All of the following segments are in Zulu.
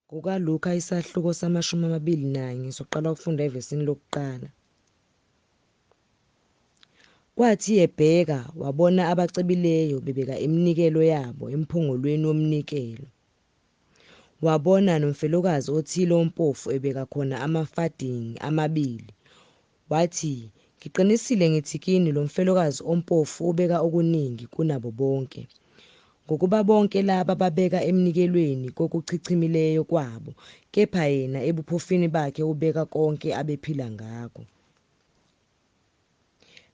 KukaLuka isahluko sama-21, soqala ukufunda evesini lokuqala. Kwathi ebheka wabona abacebileyo bebeka iminikelo yabo emphongolweni womnikelo. Wabona nomfelokazi othile ompofu ebeka khona amafadingi amabili. Wathi, Ngiqinisile ngithi kini, lo mfelokazi ompofu ubeka okuningi kunabo bonke. Ngokuba bonke laba babeka emnikelweni kokuchichimileyo kwabo, kepha yena ebuphofini bakhe ubeka konke abephila ngakho.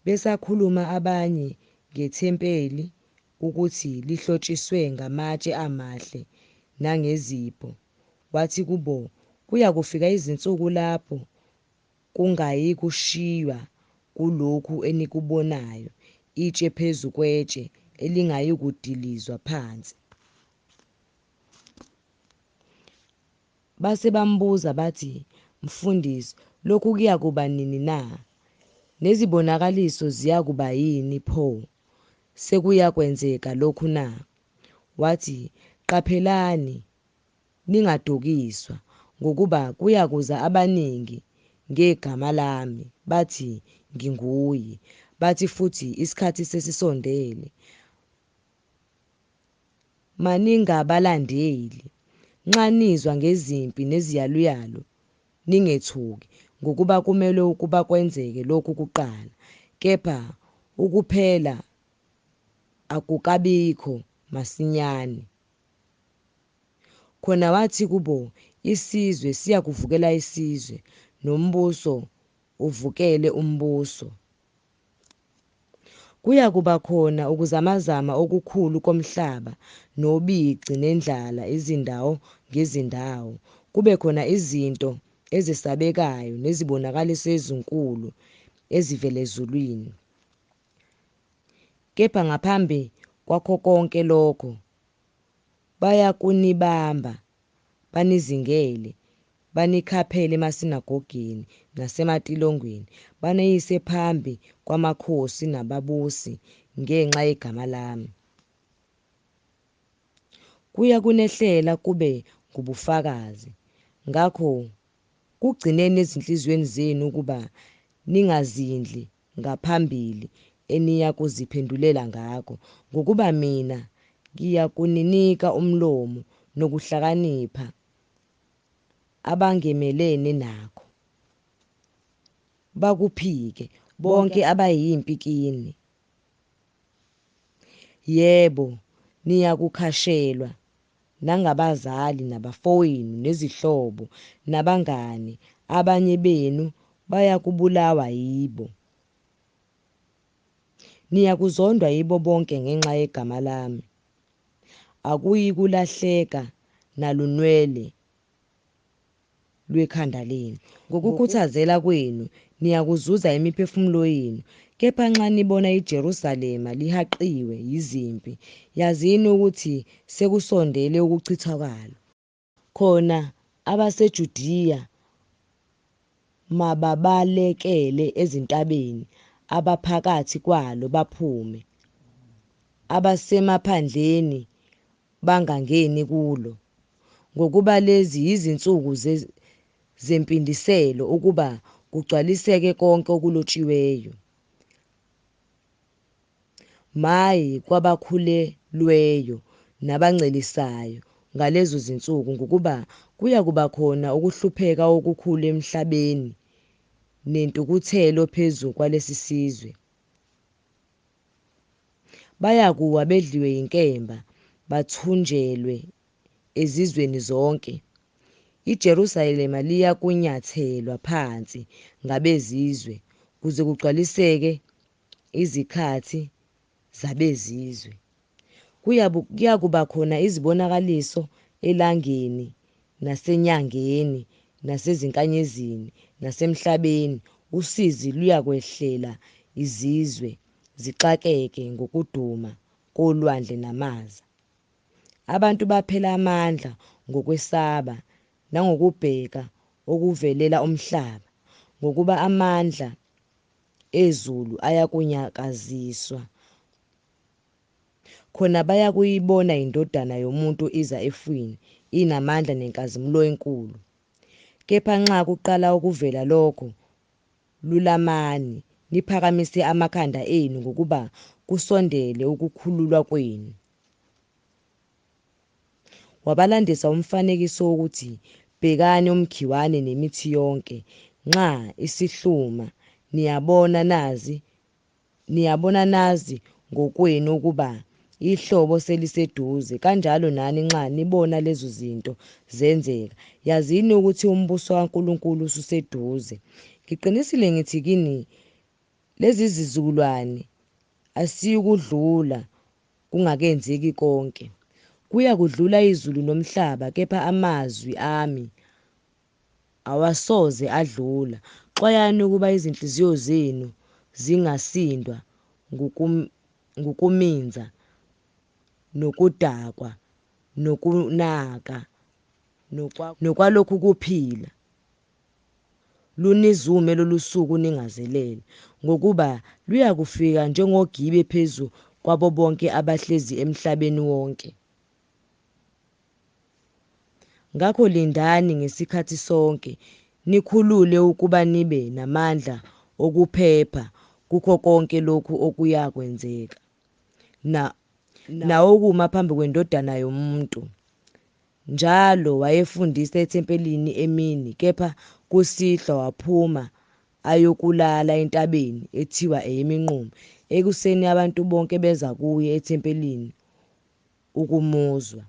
Besakhuluma abanye ngethempeli ukuthi lihlotshiswe ngamatshe amahle nangezipho, wathi kubo, Kuyakufika izinsuku lapho kungayikushiywa kulokhu enikubonayo itshe phezu kwetshe elingayikudilizwa phansi. Base bambuza bathi, Mfundisi, lokhu kuyakuba nini na? Nezibonakaliso ziyakuba yini pho, sekuyakwenzeka lokhu na? Wathi, Qaphelani, ningadukiswa, ngokuba kuyakuza abaningi ngegama lami, bathi, Nginguye, bathi futhi, Isikhathi sesisondele. Maningabalandeli. Nxa nizwa ngezimpi neziyaluyalu, ningethuki, ngokuba kumelwe ukuba kwenzeke lokhu kuqala, kepha ukuphela akukabikho masinyane. Khona wathi kubo, Isizwe siyakuvukela isizwe, nombuso uvukele umbuso. Kuyakuba khona ukuzamazama okukhulu komhlaba, nobici, nendlala izindawo ngezindawo, kube khona izinto ezesabekayo nezibonakaliso ezinkulu ezivela ezulwini. Kepha ngaphambi kwakho konke lokho, bayakunibamba, banizingele, banikhaphele emasinagogeni nasematilongweni, baniyise phambi kwamakhosi nababusi ngenxa yegama lami. Kuyakunehlela kube ngubufakazi. Ngakho kugcineni ezinhliziyweni zenu ukuba ningazindli ngaphambili eniyakuziphendulela ngakho, ngokuba mina ngiyakuninika umlomo nokuhlakanipha abangemelene nakho, bakuphike bonke abayimpi kini. Yebo, niyakukhashelwa nangabazali nabafowenu nezihlobo nabangane, abanye benu bayakubulawa yibo. Niyakuzondwa yibo bonke ngenxa yegama lami. Akuyikulahleka nalunwele lwekhanda lenu. Ngokukhuthazela kwenu niyakuzuza imiphefumulo yenu. Kepha nxa nibona iJerusalema lihaqiwe yizimpi, yazini ukuthi sekusondele ukuchithwa kwalo. Khona abaseJudiya mababalekele ezintabeni, abaphakathi kwalo baphume, abasemaphandleni bangangeni kulo. Ngokuba lezi yizinsuku zempindiselo ukuba kugcwaliseke konke okulotshiweyo. Maye kwabakhulelweyo nabancelisayo ngalezo zinsuku, ngokuba kuyakuba khona ukuhlupheka okukhulu emhlabeni nentukuthelo phezu kwalesi sizwe. Bayakuwa bedliwe yinkemba, bathunjelwe ezizweni zonke. IJerusalema liyakunyathelwa phansi ngabezizwe, kuze kugcwaliseke izikhathi zabezizwe. Kuyakuba khona izibonakaliso elangeni nasenyangeni nasezinkanyezini nasemhlabeni, usizi luyakwehlela izizwe, zixakeke ngokuduma kolwandle namaza. Abantu baphela amandla ngokwesaba nangokubheka okuvelela umhlaba, ngokuba amandla ezulu ayakunyakaziswa. Khona bayakuyibona iNdodana yomuntu iza efwini inamandla nenkazimulo enkulu. Kepha nxa kuqala ukuvela lokho, lulamani, niphakamise amakhanda enu, ngokuba kusondele ukukhululwa kwenu. Wabalandisa umfanekiso wokuthi, Bhekani umkhiwane nemithi yonke, nxa isihluma, niyabona nazi niyabona nazi ngokwenu ukuba ihlobo seliseduze. Kanjalo nani nxa nibona lezo zinto zenzeka, yazini ukuthi umbuso kaNkulunkulu ususeduze. Ngiqinisile ngithi kini, lezi zizukulwane asiyukudlula kungakenzeki konke. Kuyakudlula izulu nomhlaba, kepha amazwi ami awasoze adlula. Xwayani ukuba izinhliziyo zenu zingasindwa ngukuminza, nokudakwa, nokunaka, nokwalokhu kuphila, lunizume lolu suku ningazelele. Ngokuba luyakufika njengogibe phezu kwabo bonke abahlezi emhlabeni wonke. Ngakho lindani ngesikhathi sonke, nikhulule ukuba nibe namandla okuphepha kukho konke lokhu okuyakwenzeka, nawokuma phambi kweNdodana yomuntu. Njalo wayefundisa ethempelini emini, kepha kusihlwa waphuma ayokulala entabeni ethiwa eyeMinqumo. Ekuseni abantu bonke beza kuye ethempelini ukumuzwa.